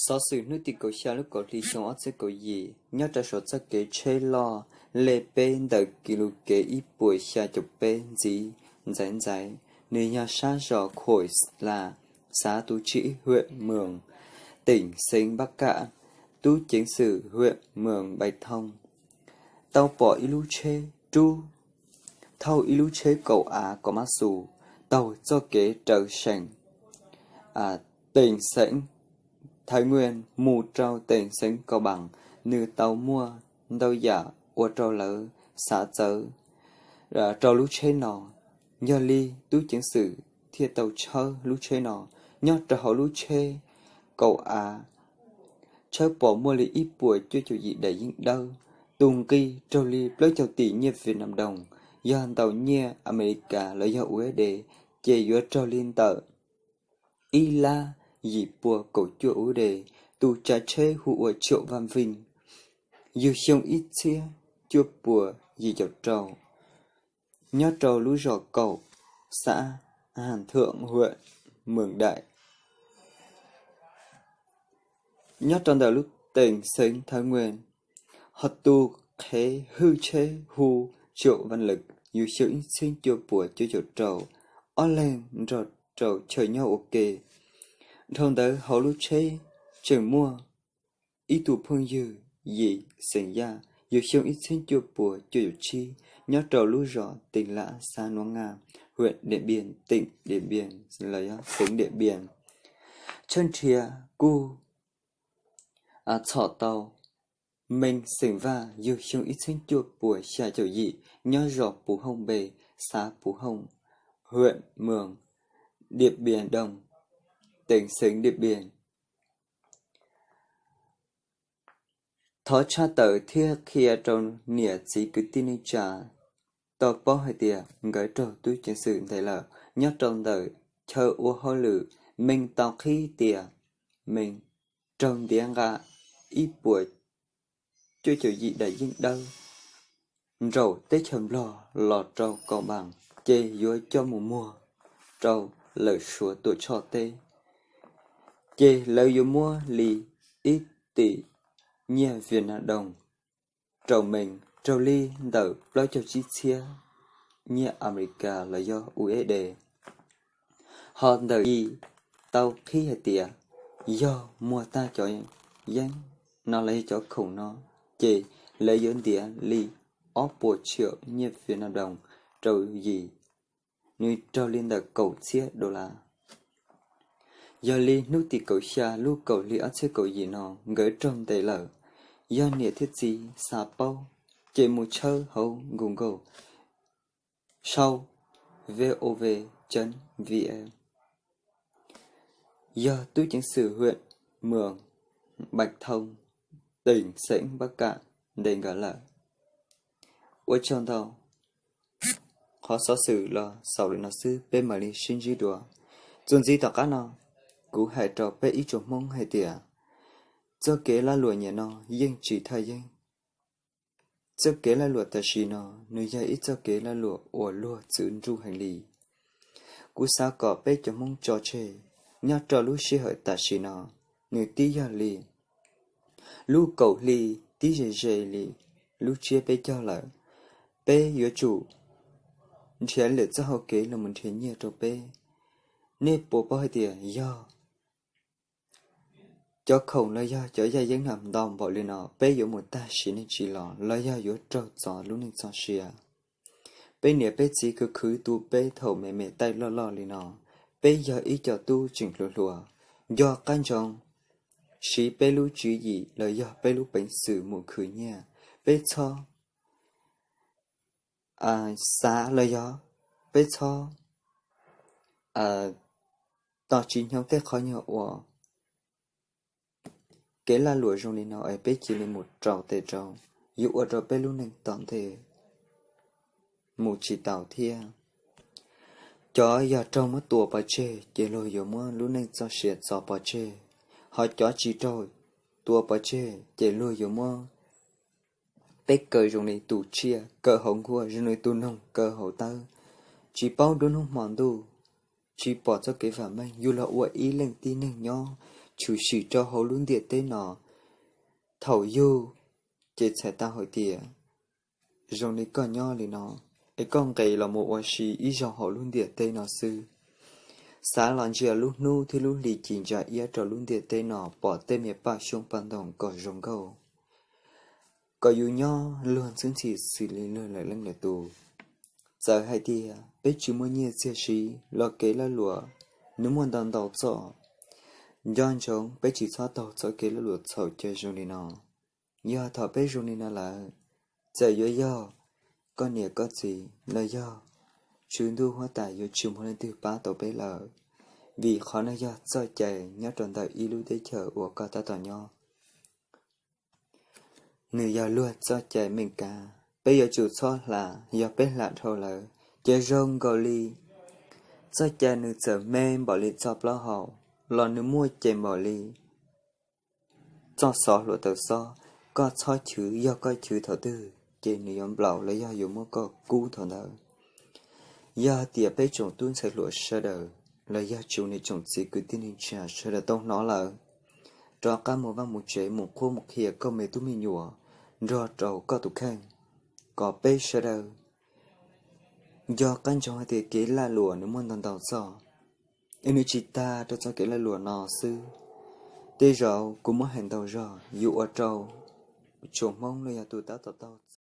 Xov xwm hnub tim kaum xya lub kaum hli xyoo ob txhiab kaum yim, nyob rau saum txoj kev tsheb loj lej peb ntawm kis lus kev ib puas xya caum peb ntxiv ntxaiv ntxaiv, nws yog sab zos Khoim Las, xav Tus Tshib, hwm Moos, teem xeev Npab Kam, tub ceev xwm hwm Moos Npais Thoo tau pom ib lub tsheb rub thauj ib lub tsheb kaum av kom mab xus taug txoj kev raws seem teem xeev Thaiv Nkuaj mus rau teem xeev Kaus Npaas. Nws tau muaj ntau yam ua rau lawv xav txawv rau lub tsheb no. Yog li tub ceev xwm thiaj tau tshawb lub tsheb no. Nyob rau hauv lub tsheb kaum av, tshawb pom muaj li ib puas cuaj caum yim daim yeeb dawb, tus nqi raug li plaub caug tim nyiaj Vietnam đồng, yog ntau nyiaj Amelikas los yog U S D, ces yuav raug li ntawm ib lab yim puas kaum cuaj U S D. Tus tsav tsheb hu ua Triệu Văn Vinh, yug xyoo ib txhiab cuaj puas yim caum rau, nyob rau lub zos Kaum, xã Hàm Thượng, huyện Mường Đại, nyob rau ntawm lub teem xeev Thaiv Nkuaj. Ho tus qhev hwj tsheb hu Triệu Văn Lực, yug xyoo ib txhiab cuaj puas cuaj caum rau, ob leeg nrog rau chaw nyob ua ke. Dhau ntawd hauv lub tsheb tseem muaj ib tug phooj ywg Yim Xeem Yaj, yug xyoo ib txhiab cuaj puas cuaj caum tsib, nyob rau lub zos Teem Lam, xã Núa Ngam, huyện Điện Biên, tỉnh Điện Biên, los yog xeev Điện Biên. Tshawb nrhiav kuj txhom tau Meej Xeem Vaj, yug xyoo ib txhiab cuaj puas xya caum yim, nyob zos Pus Hooj Npe, xã Pus Hooj, huyện Mường, Điện Biên Đông, tỉnh Điện Biên. Thov tshaj tawm thiab qhia rau niam txiv kwv tij neej tsa tau paub hais tias nkawd raug tub ceev xwm ntes lawm. Nyob rau ntawm chaw ua hauj lwm, Meej tau qhib tias Meej raug ntiav nqa ib puas cuaj caum yim daim yeeb dawb nraum teb chaws Nplog los rau Kaus Npaas, ces yuav coj mus muag rau lawm Suav tuam tshoj teb, ces lawv yuav muab li ib tim nyiaj Vietnam đồng rau Meej, raug li ntawm plaub caug tsib txhiab nyiaj Amelikas los yog U S D. Ho ntawm Yim tau qhib hais tias yog muag tag cov yeeb no los yog cov khoom no, ces lawv yuav ntiav li ob puas triệu nyiaj Vietnam đồng rau Yim, nws raug li ntawm kaum txhiab dollar. Yog li hnub tim kaum xya lub kaum hli ob txhiab kaum yim no nkawd raug ntes lawm. Yog niam thiab txiv xav paub, ces mus tshawb hauv Google sau V O V chấm V N. Yog tub ceev xwm huyện Mường Bạch Thông, tỉnh Sẻng Bắc Cạn ntes nkawd lawm. Ua tsaug ntau. Qhov xov xwm los xaus li no xwb, peb mam li sib ntsib dua. Txuas ntxiv tom qab no, kuv hais rau peb ib tsoom Hmoob hais tias txoj kev lag luam nim no yeej tsis thaj yeeb. Txoj kev lag luam tam sim no nws yog ib txoj kev lag luam uas luag txwv nruj heev li. Kuv xav kom peb cov Hmoob tso tseg nyob rau lub sij hawm tam sim no, nws twb yog li lub kaum hli tib ze ze li lub tsiab peb caug lawm. Peb yuav tsum nrhiav lwm txoj hau kev los mus nrhiav nyiaj rau peb. Nej puas paub hais tias yog cov khoom los yog cov yaj yeeb no ntau npaum li no, peb yuav mus tag sim neej tsis los los yog yuav raug txov lub neej txoj sia? Peb niam peb txiv khwv khwv tu peb thaum me me taij loj loj li no, peb yog ib co tub tseem hluas hluas, nco qab ntsoov siv peb lub tswv yim los yog peb lub peev xwm mus khwv nyiaj. Peb txhob xav los yog peb txhob tos tsis nyoog tej qhov nyuag uas kev lag luam zoo li no es peb cia li mus rau tes rau, yuav ua rau peb lub neej tom ntej mus tsis tau thiab. Cov yog raug muab tua pov tseg ces luag yuav muab lub neej txoj sia txo pov tseg, ho cov tsis raug tua pov tseg ces luag yuav muab peb kaw zoo li tus tsiaj kaw hauv nkuaj, zoo li tus noog kaw hauv tawb, tsis paub nruab hnub hmo ntuj, tsis pom txoj kev vam meej, yus los ua ib leej tib neeg nyob, tshwm sim rau hauv lub ntiaj teb no. Thaum yug ces txhais tau hais tias zoo li koj nyob li no, es koj nqis los mus ua si ib zaug hauv lub ntiaj teb no xwb. Xav los ntsia lub hnub thiab lub hli ci ntsa iab rau lub ntiaj teb no, pom tej me paj xyoob paj ntoo kom zoo nkauj, kom yus nyob luag ntxwb ntxhi xws li luag lwm leej lwm tus. Txawm hais tias peb tsis muaj nyiaj txiag siv los kev lag luam nws muaj ntau ntau txoj, nco ntsoov peb tsis txhob taug txoj kev lag luam txhaum cai zoo li no. Yog thaum peb zoo li no lawm, txawm yuav yog koj niam koj txiv los yog Tswv Ntuj huab tais yuav tsis muaj leej twg pab tau peb lawm, vim qhov no yog txoj cai nyob rau ntawm ib lub teb chaws uas koj tab tom nyob. Nws yog luag txoj cai meej kav, peb yuav tsum txhob hla. Yog peb hla dhau lawm ces zoo nkaus li txoj cai nws txawm me npaum li txoj plaub hau los nws muaj cai npaum li txoj xov hluav taws xob. Koj txhob chwv, yog koj chwv thaum twg ces nws yuav nplaum los yog yuav muab koj kub thaum ntawd. Yog tias peb tsoom tub ntxhais hluas sawv daws los yog tsoom niam tsoom txiv kwv tij neej tsa sawv daws tau hnov lawm, rov qab mus vaj mus tsev mus qhuab mus qhia koj me tub me nyuam nrog rau koj tus kheej, kom peb sawv daws nco qab ntsoov hais tias kev lag luam nws muaj ntau ntau txoj, es nws tsis tas rau txoj kev lag luam no xwb. Tej zaum kuv muab hais ntau zog yuav ua rau tsoom Hmoob los yog tus tab tom taug